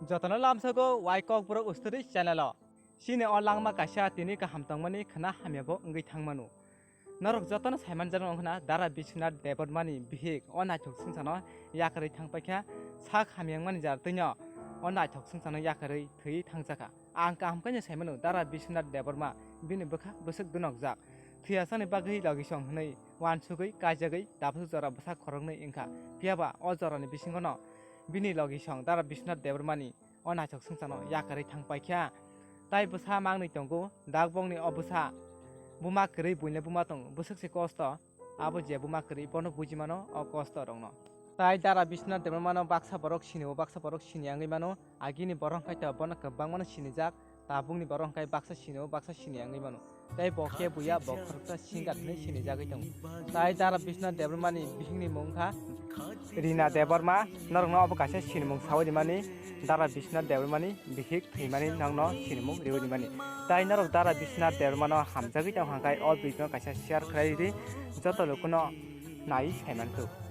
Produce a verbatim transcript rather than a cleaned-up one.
Jotono lamsogo wai Kokborok Story channel o. Chini o langma kaisa tini kaham tongmani khna hamya bo wngwi thangmano. Norok jotono saimanjak wngkhna Dara Biswanath Debbarmani bihik o naithok swngcharno yakarwi thangpaikha, sak hamya wngmani jar twino o naithok swngcharno yakarwi thwiwi thangjakha. Ang kaham khe saimano Dara Biswanath Debbarma bini bwkha bwswk dunokjak. Thwiyasani bagwi logisong hwnwi uansugwi kaijagwi tabuk jora bwsa khoroknwi wngkha. Phiyaba o jorani bisingono bini logisong Dara Biswanath Debbarmani o naithok swngcharno yakarwi thangpaikha. Tai bwsa mangnwi tongo, dakbongni o bwsa buma kwrwi buino buma tongo, bwswk se kosto, abo je buma kwrwi bono buji mano o kosto rokno. Tai Dara Biswanath Debbarmano baksa borok sinio, baksa borok sini wngwi mano, agini borok hwnkhe to bono kwbangmano sinijak, tabukni borok hwnkhe baksa sinio, baksa sini wngwi mano. Tai bo khe buya bo khoroksa singer hinwi sinijagwi tongo. Tai Dara Biswanath Debbarmani bihikni mung kha Rina Debbarma, norokno obo kaisa sinimung sawi rimani, Dara Biswanath Debbarmani bihik thwimani nokno sinimung riwi rimani. Tai norok Dara Biswanath Debbarmano hamjagwi tong hangkai o video no kaisa share khlai ridi, joto lukuno nai saimanthok.